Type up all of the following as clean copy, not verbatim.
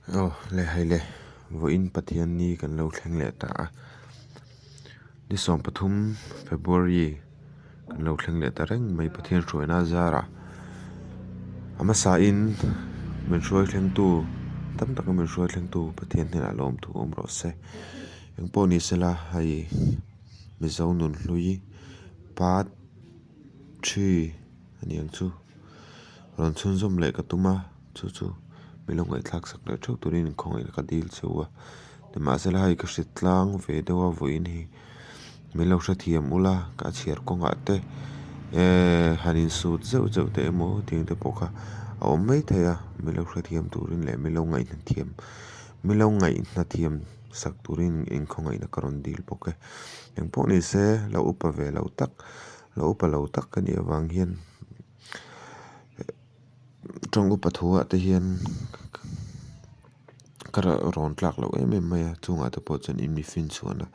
Aw le hei le, vawiin Pathianni kan lo thleng leh ta a, ni 13 February kan lo thleng leh ta reng mai Pathian hruaina zarah a hmasain min hruai thlengtu tam taka min hruai thlengtu Pathian hnenah lawmthu awm rawh se. Engpawh ni sela hei Mizo nunhlui part three a ni ang chu rawn chhunzawm leh ka tum a chu chu min lo ngaihthlak sak leh theuh turin khawngaih ka dil cheu a nimahsela hei ka hre tlang ve deuh a vawiin hi min lo hrethiam ula ka chhiar kawngah te ehh han insut zeuh zeuh te emaw tiang te pawh kha a awm maithei a min lo hrethiam turin leh min lo ngaihnathiam min lo ngaihnathiam sak turin inkhawngaihna ka rawn dil bawk e engpawh ni se lo upa ve lo tak lo upa lo tak ka nih avang hian tawng upa thu ah te hian ka rawn tlak loh em em mai a chungah te pawh chuan in mi fin chhuahna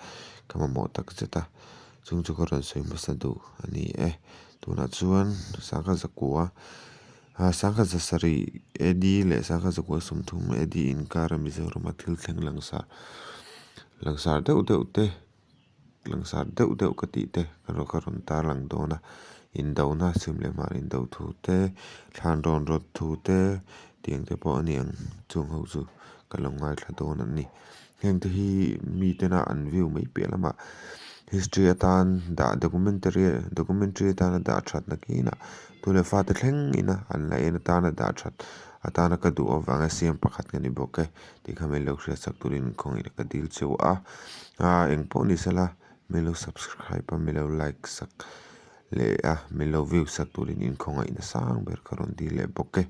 ka mamawh tak zet a chung chu ka rawn sawi hmasa duh a ni e tunah chuan sangha zakua sangha zasarih AD leh sangha zakua 30 AD inkara Mizorama thil thleng langsar langsar deuh deuh te. Langsar deuh deuh ka tih te ka rawn ka rawn tarlang dawn a, indona chhim leh hmar indo thu te, thlan rawn rawt thu te tiang te pawh a ni ang chung ho chu ka lo ngaithla dawn a ni. Heng te hi mi tena an view mai piah lamah history atan dah documentary documentary atana dah that nakinah tu leh fate thleng ina an la en atana dah that atana ka duh avanga siam pakhat ka ni bawk e. Tih kha min lo hriat sak turin khawngaih ka dil cheu a, ah eng pawh ni sela min lo subscribe a min lo like sak leh a min lo view sak turin in khawngaih nasang ber ka rawn dil leh bawk e.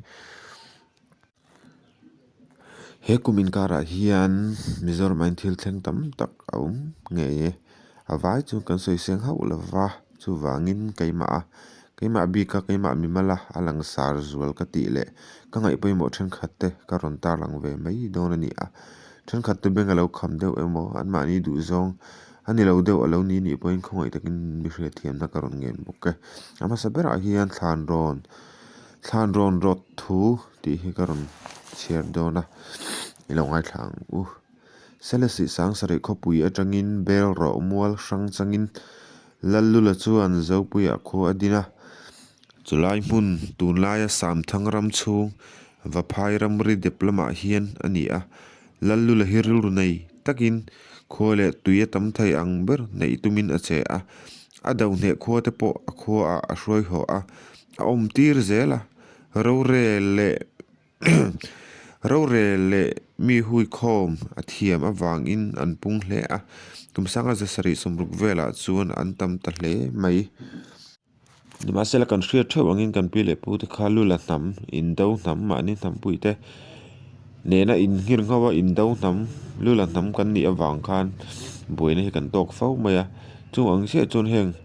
He kum inkarah hian Mizoram ah hian thil thleng tam tak a awm ngei e, a vai chu kan sawi seng hauh lo va chuvangin keimah a keimah bika keimah mimal a a langsar zual ka tih leh ka ngaih pawimawh thenkhat te ka rawn tarlang ve mai dawn a ni a, thenkhat te beng a lo kham deuh emaw anmahni duhzawng a ni lo deuh a lo ni nih pawhin khawngaih takin mi hriatthiamna ka rawn ngen bawk e. A hmasa berah hian thlan rawn thlan rawn rawt thu tih hi ka rawn chhiar dawn a, i lo ngaithla ang u. Selesih Sangsarih khawpui atangin bel rawh mual hrang changin Lallula chuan Zopuiah khua a din a. Chulai hmun tunlaia Samthang ram chhung Vaphai ramri dep lamah hian a ni a. Lallula hi rilru nei takin khua leh tui a tam thei ang ber neih tumin a che a. A do hneh khua te pawh a khuaah a hruai haw a, a awm tir zel a. Rorel leh Rorel leh mi hui khawm a thiam avangin an pung hle a, kum sanga zasarih sawmruk velah chuan an tam ta hle mai. Nimahsela kan hriat theuh angin kan pi leh pu te kha Lula hnam, Indo hnam, mahni hnampui te nena inhngir ngho a Indo hnam, Lula hnam kan nih avang khan buaina hi kan tawk fo mai a, chung ang chiah chuan heng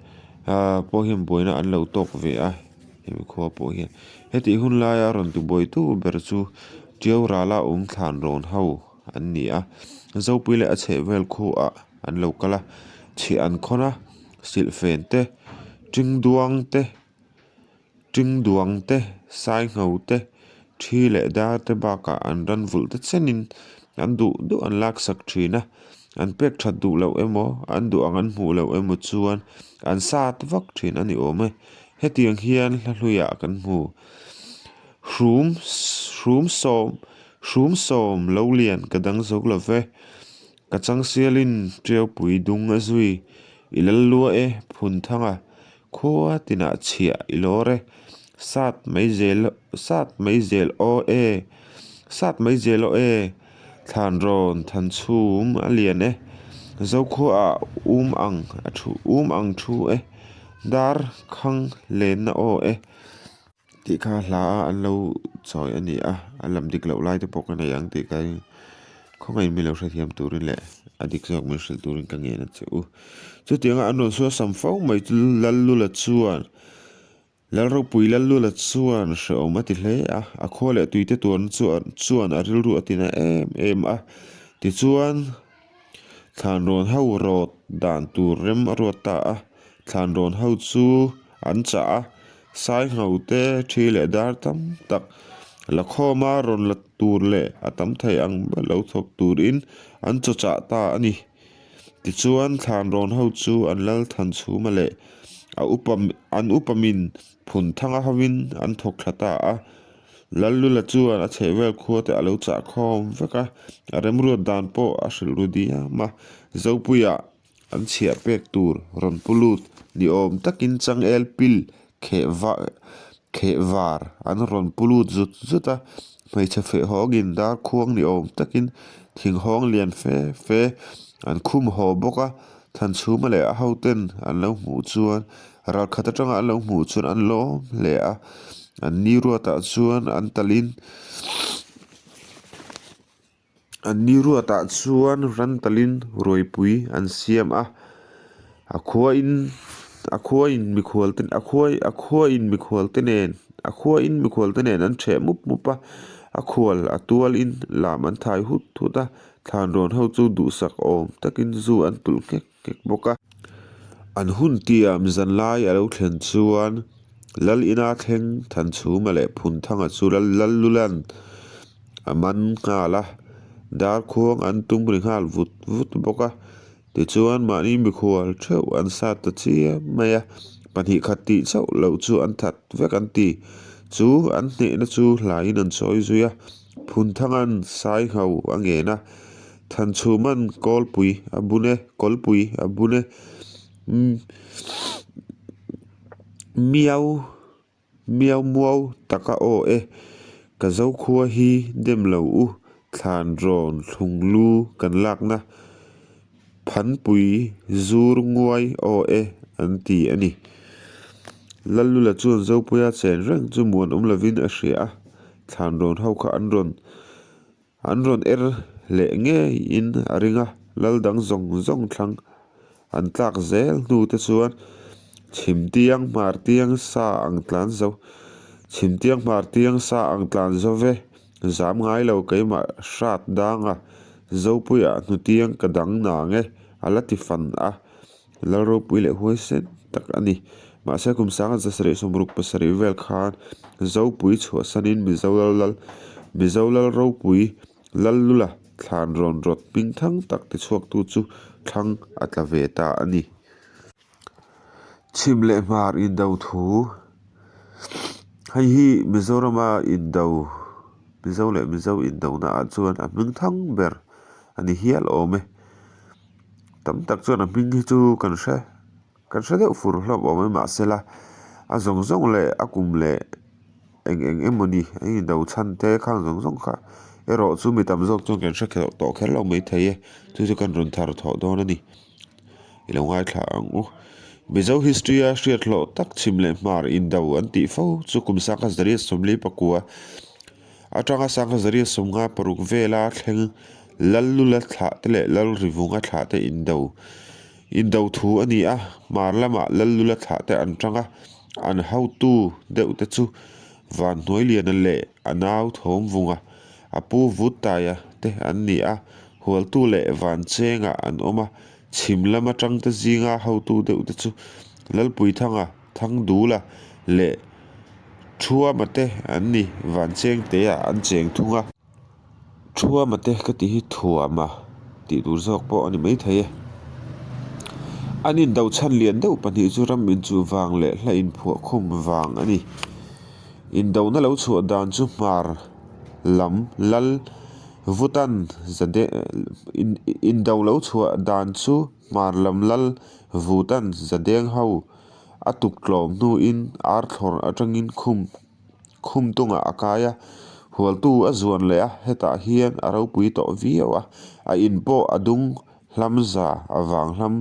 pawh hian buaina an lo tawk ve a. Hemi khua pawh hian hetih hun laia rawn tibuaitu ber chu Tiau rala awm thlan rawn ho an ni a, Zopui leh a chhehvel khuaah an lo kal a, chhiah an khawn a, silhfen te, tingduang te, tingduang te, saingho te, thi leh dar te bakah an ran vulh te chenin an duh duh an laksak thin a, an pek that duh loh emaw, an duh ang an hmuh loh emaw chuan an sat vak thin a ni awm e. Hetiang hian hla hluiah kan hmu. Hrum hrum sawm hrum sawm lo lian ka dang zo lo ve. Ka changsialin Tiaupui dung a zui. I lal lua e Phunthanga khua tinah chhiah i lawr e. Sat mai zel sat mai zel aw e sat mai zel aw e. Thlan rawn than chhum a lian e. Zokhuaah um ang a thu um ang thu e. Dar khang lenna aw e tih kha hla a an lo chawi a ni a, a lam dik loh lai te pawh ka nei ang tih ka khawngaih min lo hrethiam turin leh a dik zawk min hrilh turin ka ngen a che u. Chutianga an rawn suasam fo mai chu Lallula chuan Lalropui Lallula chuan hrehawm a ti hle a, a khua leh tuite tuarna chuan a rilru a tina em em a, tichuan Thlan rawn ho rawt dan tur rem a ruat ta a, thlan rawn ho chu an chah a, saingho te thi leh dar tam tak la khawm a rawn la. tur leh a tam thei ang ber lo thawk turin an chawchah ta a ni. Tichuan, Thlanrawn ho chu an lal Thanchhuma leh a upa an upa min Phunthanga hovin an thawk thla ta a. Lallula chuan a chhehvel khua te a lo chah khawm vek a, a remruat dan pawh a hrilh ru diam a. Zopuia an chhiah pek tur rawn pu lut ni awm takin changel pil kheh kheh var an rawn pu lut zut zut a, hmeichhe feh hawngin dar khuang ni awm takin thing hawng lian fe fe an khum haw bawk a, Thanchhuma leh a hoten an lo hmuh chuan ralkhat atanga an lo hmuh chuan an lawm hle a, an ni ruatah chuan an talin An ni ruatah chuan ran talin ruaipui an siam a, a khuain a khuain mikhual te a khuai a khuain mikhual te nen a khuain mikhual te nen an ṭheh mup mup a, a khual a tualin lam an thai hut hut a, thlanrawn ho chu duhsak awm takin zu an tulh nghek nghek bawk a. An hun tiam zan lai a lo thlen chuan Lal ina thleng Thanchhuma leh Phunthanga chu Lallulan a man nghal a, darkhuang an tum ri nghal vut vut bawk a. Tichuan mahni mikhual theuh an sat ta chiam mai a, pahnih khat tih chauh loh chu an that vek an ti. Chu an hnehna chu hlaiin an chawi zui a, Phunthanga'n Saingho a ngen a, Thanchhuma'n Kawlpui a bun e, Kawlpui a bun e, Miau. Miau muau taka aw e, ka Zokhua hi dem lo u, thlan rawn thlung lu kan lakna phanpui zur nguai aw e an ti a ni. Lallula chuan Zopuia chen reng chu muan awm lovin a hria a, thlan rawn ho kha an rawn An rawn er leh ngeiin a ring a, lal dang zawng zawng thlang an tlak zel hnu te chuan Chhimtiang Hmartiang sa ang tlan zo Chhimtiang Hmartiang sa ang tlan zo ve, zam ngai lo keimah hrat danga Zopuiah hnutiang ka dang nang e a la ti fan a. Lal ropui leh huaisen tak a ni. Mahse kum sanga zasarih sawmruk pasarih vel khan Zopui chhuahsanin Mizo lal Mizo lal ropui Lallula thlan rawn rawt hming thang tak tichhuaktu chu thlang a tla ve ta a ni. Chhim leh hmar indo thu Hei hi Mizorama indo Mizo leh Mizo indona ah chuan a hming thang ber a ni hial awm e. Tam tak chuan a hming hi chu kan hre kan hre deuh fur hlawm awm e mahsela a zawng zawng leh a kum leh eng eng emawni a indo chhan te khang zawng zawng kha erawh chu mi tam zawk chuan kan hre kher tawh kher lo maithei e chu chu kan rawn thar thawh dawn a ni i lo ngaithla ang u. Mizo history a hriat hlawh tak chhim leh hmar indo an tih fo chu kum sangha zariat sawmli pakua Atanga sangha zariat sawmnga paruk vela thleng Lallula thlah te leh Lalrivunga thlah te indo indo thu a ni a, hmar lamah Lallula thlah te an tang a, an hotu deuh te chu Vanhnuailiana leh a nau Thawmvunga, a pu Vuttaia te an ni a, Hualtu leh Vanchenga an awm a, chhim lama tangte zinga hotu deuh te chu Lalpuithanga, Thangdula leh Thuama te an ni, Vanchengtea an cheng thung a. Thuama te ka tih hi Thuama tih tur zawk pawh a ni maithei e. An indo chhan lian deuh pahnih chu ram inchuh vang leh hla inphuah khum vang a ni. Indona lo chhuah dan chu hmar lam lal Vutan zade indo lo chhuah dan chu hmar lam lal Vutan zadeng ho A tuk tlawm hnuin arthlawr atangin khum khum tungah a kai a, hualtu a zuan leh a, hetah hian a ropui tawh viau a, a in pawh a dung hlam za a vang hlam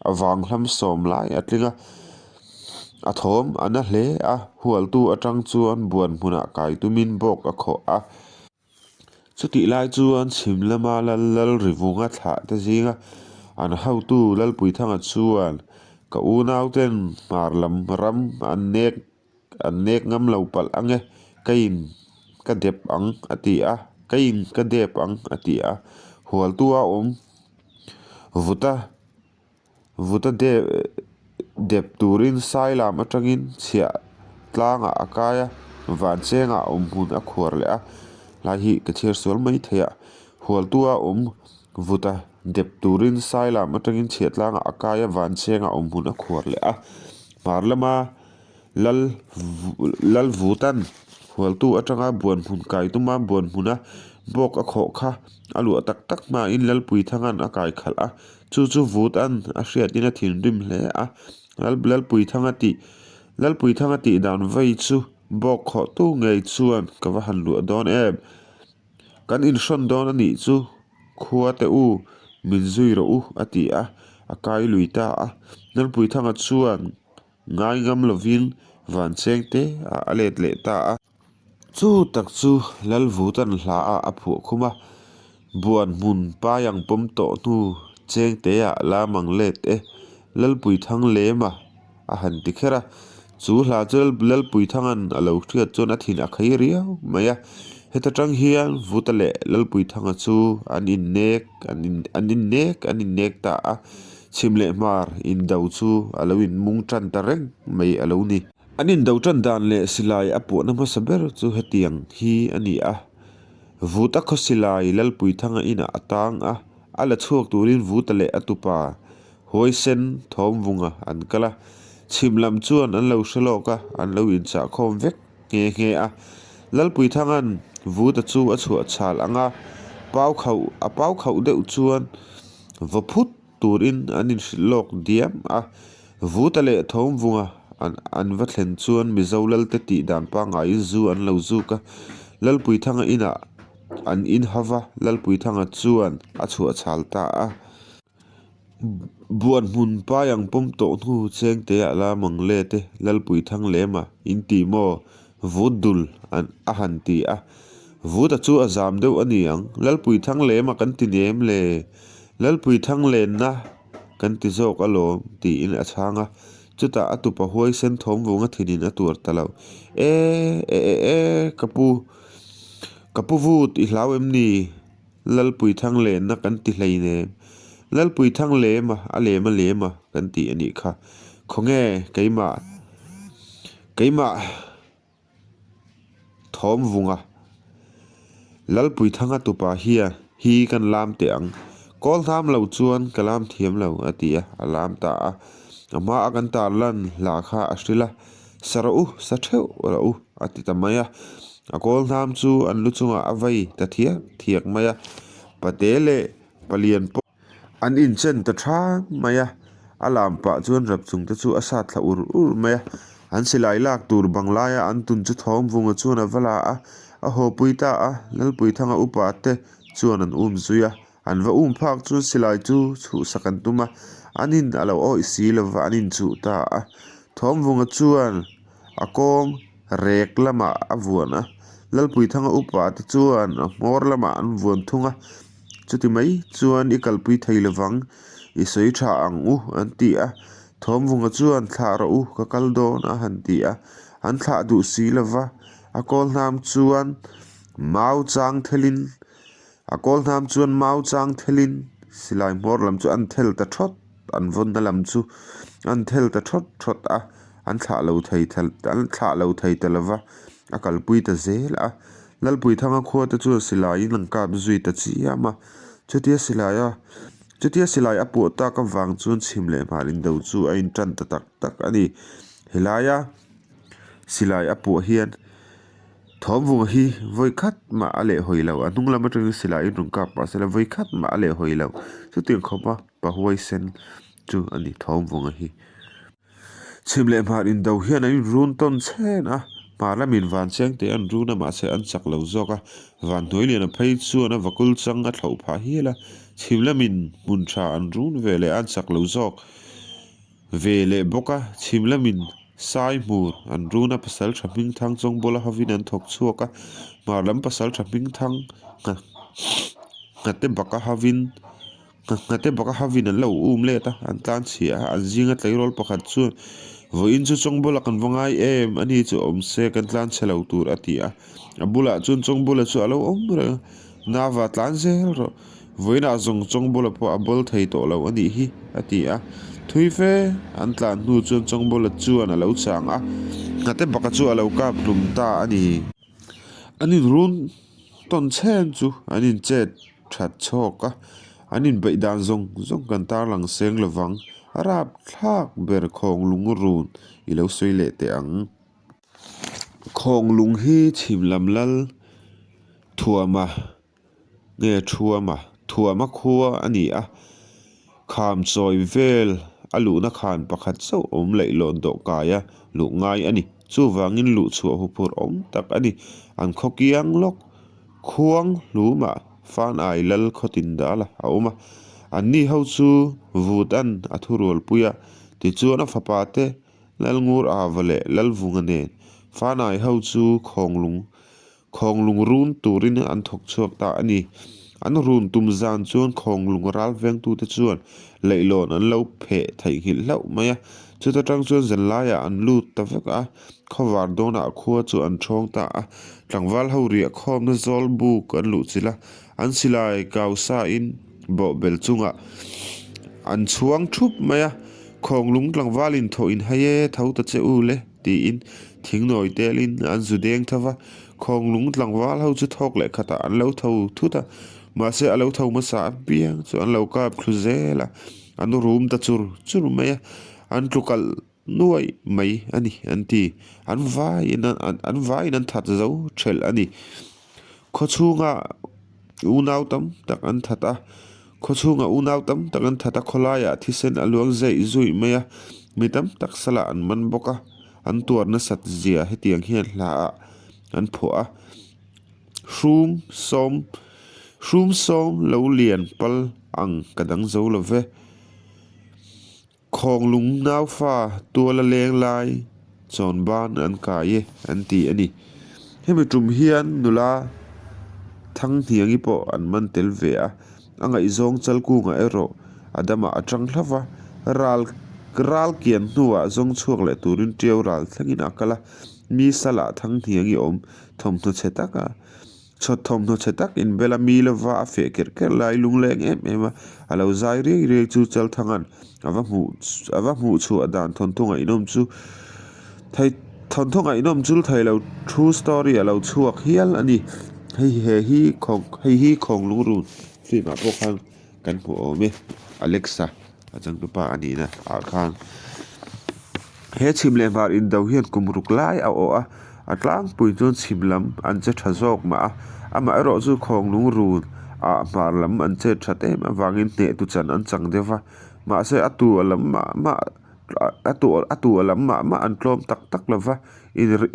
a vang hlam sawm lai a tling a, a thawm a na hle a, hualtu atang chuan buan hmunah kai tumin bawk a khawh a. Chutih lai chuan chhim lama lal Lalrivunga thlah te zinga an hotu Lalpuithanga chuan ka unauten hmar lam ram an nek an nek ngam lo palh ang e, keiin ka dep ang a ti a, keiin ka dep ang a ti a, hualtu a awm vut a. Vuta dep turin Sailam atangin chhiah tlangah a kai a, Vanchengah awm hmun a khuar leh a. Lai hi ka chhiar sual mai thei a, Hualtua awm vuta dep turin Sailam atangin chhiahtlangah a kai a, Vanchengah awm hmun a khuar leh a. Hmar lama Lal Lal Vutan Hualtu atanga buan hmun kai tuma buan hmuna bawk a khawh kha a luah tak tak hmain Lalpuithanga'n a kai khalh a, chu chu Vuta'n a hriatin a thinrim hle a. Lalpuithanga tih Lalpuithanga tih dan vei chu bawk khawhtu ngei chuan ka va han luah dawn em? Kan inhrawn dawn a nih chu khua te u min zui rawh u a ti a, a kai lui ta a. Lalpuithanga chuan ngai ngam lovin Vancheng te ah a let leh ta a. Chu tak chu Lalvutan hla ah a phuah khum a, Buan hmun paiang pawm tawh hnu chengte ah lam ang let e, Lalpuithang lem a a han ti kher a. Chu hla chu Lalpuithanga'n a lo hriat chuan a thin a khei riau mai a. Heta tang hian Vuta leh Lalpuithanga chu an innek an innek an innek ta a, chhim leh hmar indo chu a lo inmung tan ta reng mai a lo ni. An indo tan dan leh silai a puahna hmasa ber chu hetiang hi a ni a. Vuta khaw silai Lalpuithanga inah a tang a, a la chhuak turin Vuta leh a tupa Huaisen Thawmvunga an kal a, chhim lam chuan an lo hre lawk a, an lo inchah khawm vek nghe nghe a. Lalpuithanga'n Vuta chu a chhuah chhal ang a, pau khauh a pau khauh deuh chuan vaw phut turin an inhrilh lawk diam a. Vuta leh Thawmvunga an an va thlen chuan Mizo Lalte tih dan pangaiin zu an lo zuk a, Lalpuithanga inah an inhau va, Lalpuithanga chuan a chhuah chhal ta a. Buan hmun paiang pawm tawh hnu chengte ah la mang let e, Lalpuithang lema in ti maw? Vut dul an a han ti a. Vuta chu a zam deuh a ni ang, Lalpuithang lema kan ti nem le, Lalpuithang lenna kan ti zawk alawm tiin a chhang a. Chutah a tupa huaisen thawmvunga thinin a tuar ta lo. E e e e ka pu, ka pu vut i hlau em ni? Lalpuithang lenna kan ti hleinem. Lalpuithang lem a, a lem a lem a kan ti a nih kha. Khawnge keimah, keimah thawmvunga Lalpuithanga tupa hian hi kan lam teh ang. Kawl hnam lo chuan ka lam thiam lo a ti a, a lam ta a. A hma a kan tarlan hla kha a hrilh a, Sa rawh u, sa theuh rawh u a ti ta mai a. A kawl hnam chu an lu chungah a vei ta thiak thiak mai a. Pate leh palian pawh an inchen ta tha mai a. A lam pah chuan rap chung te chu a sat thla ur ur mai a. An silai lak tur bang laia an tun chu Thawmvunga chuan a va la a, a hawpui ta a. Lalpuithanga upa te chuan an um zui a. An va um phak chuan silai chu chhuhsak an tum a, an in a lo awih si lova an inchuh ta a. Thawmvunga chuan a kawng rek lamah a vuan a, Lalpuithanga upa te chuan a hmawr lamah an vuan thung a, chuti mai chuan i kalpui thei lovang, i sawi tha ang u an ti a. Thawmvunga chuan thlah rawh u ka kal dawn a han ti a, an thlah duh si lova, a kawl hnam chuan mau chang thelin A kawl hnam chuan mau chang thelin silai hmawr lam chu an thel ta thawt, an vawnna lam chu an thel ta thawt thawt a, an thlah lo thei an thlah lo thei ta lova, a kalpui ta zel a. Lalpuithanga khua te chuan silaiin an kap zui ta chiam a, chutia silai a chutia silai a puah tak avang chuan chhim leh hmar indo chu a intan ta tak tak a ni. Helaia silai a puah hian. Thawmvunga hi vawi khat mah a leh hawi lo, a hnung lam atangin silai in rawn kap mah sela vawi khat mah a leh hawi lo, chutiang khawpa pa huaisen chu a ni Thawmvunga hi. Chhim leh hmar indo hian an inrun tawn chhen a, hmar lamin van cheng te an run a mahse an chak lo zawk a, van hnuai lian a phei chuan a vakul chang a thlauh phah hial a, chhim lamin hmun tha an run ve leh a an chak lo zawk. Ve leh bawk a, chhim lamin Sai hmur an run a, pasal tha hming thang Chawngbawla hovin an thawk chhuak a, hmar lam pasal tha hming thang Nghate baka hovin Nghate baka hovin an lo um let a, an tlan chhia a, an zinga tleirawl pakhat chuan Vawiin chu Chawngbawla kan va ngai em, ani chu awm se kan tlan chhe lo tur a ti a, a bulah chuan Chawngbawla chu a lo awm reng a, Nava tlan zel rawh. Vawiinah zawng Chawngbawla pawh a bawl thei tawh lo a nih hi, a ti a. Thui fe an tlan hnu chuan Chawngbawla chuan a lo chang a, Nghate baka chu a lo kap hlum ta a ni. An inrun tawn chhen chu an inchet that chhawk a, an inbeih dan zawng zawng kan tarlang seng lovang. A rapthlak ber Khawnglung run i lo sawi leh teh ang. Khawnglung hi chhim lam lal thuama nge thuama thuama khua a ni a, kham chawi vel a luhna khan pakhat chauh awm leihlawn dawhkaia luh ngai a ni. Chuvangin luh chhuah huphurh awm tak a ni. An khaw kiang lawk khuang hlumah Fanai lal khawtin dala a awm a, anni ho chu Vuta'n a thurualpui a, tichuan a fapa te Lalngur Ava leh Lalvunga nen Fanai ho chu Khawnglung Khawnglung run turin an thawk chhuak ta a ni. An run tum zan chuan Khawnglung ral vengtute chuan leihlawn an lo pheh theihnghilh hlauh mai a, chuta tang chuan zanlaiah an lut ta vek a, khawvar dawnah khua chu an thawng ta a. Tlangval ho riah khawmna zawl buk an luh chilh a, an silai kau sain bawhbel chungah an chhuang thup mai a, Khawnglung tlangvalin thawh in hai e, tho ta che u le. Tiin thingnawi telin an zu deng tho va, Khawnglung tlangval ho chu thawk leh khatah an lo tho thut a, mahse a lo tho hmasa apiang chu an lo kap thlu zel a, an rum ta chur chur mai a, an tlu kalh nuaih mai a ni an ti. An vaiin an vaiin an that zo thelh a ni. Khaw chhunga unau tam tak an that a, khaw chhunga unau tam tak an that a, khawlaiah thisen a luang zeih zuih mai a, mi tam tak salah an man bawk a, an tuar nasat zia hetiang hian hla ah an phuah a, Hrum sawm hrum sawm lo lian pal ang ka dang zo lo ve. Khawnglung naufa tuala leng lai chawn ban an kai e an ti a ni. Hemi tum hian nula Thanghniangi pawh an man tel ve a, a ngaihzawng Chalkunga erawh a damah a tang hlauh va, ral ral kian hnuah zawng chhuak leh turin Tiau ral thlengin a kal a, mi salah Thanghniangi awm thawmhnaw chhe tak a. Chhawt thawmhnaw chhe tak inbel a mi lova a feh kerh kerh lai lungleng em em a, a lo zai riai riai chu Chalthanga'n a va hmuh a va hmuh chhuah dan thawnthu ngaihnawm chu thei thawnthu ngaihnawm chul thei lo true story a lo chhuak hial a ni. Hei he hi khawng hei hi Khawnglung run film ah pawh khan kan hmu awm e Alexa a changtupa a nihna ah khan he chhim leh hmar indo hian kum ruk lai a awh a a tlangpui chuan chhim lam an che tha zawk mah a amaherawh chu khawnglung run ah hmar lam an chet that em avangin hneh tu chan an chang deuh va mahse a tu a lam mah mah a tu a tu a lam mah mah an tlawm tak tak lo va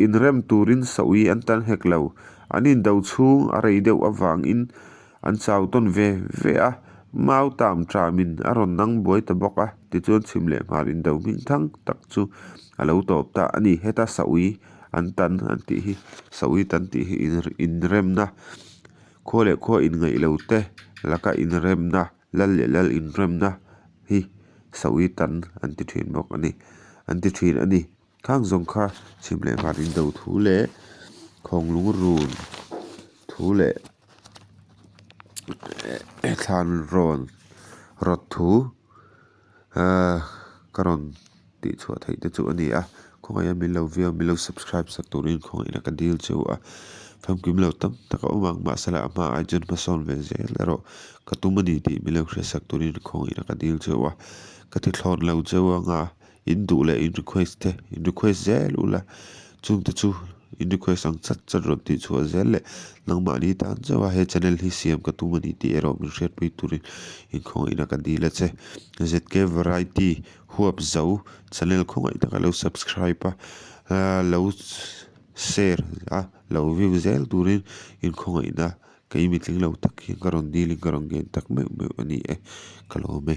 inrem turin sawi an tan hek lo an indo chhung a rei deuh avangin. An chau tawn ve ve a, mau tam ṭamin a rawn nang buai ta bawk a, tichuan chhim leh hmar indo hming thang tak chu a lo tawp ta a ni. Heta Saui an tan an tih hi, Saui tan tih hi inremna, khua leh khua inngaih lo te laka inremna, lal leh lal inremna hi Saui tan an ti ṭhin bawk a ni, an ti ṭhin a ni. Khang zawng kha chhim leh hmar indo thu leh khawnglung run thu leh thlan rawn rawt thu ahh ka rawn tih chhuah theih te chu a ni a khawngaih a min lo view min lo subscribe sak turin khawngaihna ka dil cheu a famkim lo tam tak a awm ang mahse a hma ai chuan hmasawn ve zel erawh ka tum a ni tih min lo hriatsak turin khawngaihna ka dil cheu a ka ti thlawn lo cheu anga. In duh leh in request te in request zel ula chungte chu in request ang chat chat rawn tih chhuah zel leh nangmahni tan chauh a he channel hi siam ka tum a ni tih erawh min hriatpui turin inkhawngaihin a ka dil a che. ZK Variety huap zo channel khawngaih taka lo subscribe a lo share a lo view zel turin inkhawngaihin a kei mitling lo tak hian ka rawn dil in ka rawn ngen tak meuh meuh a ni e ka lawm e.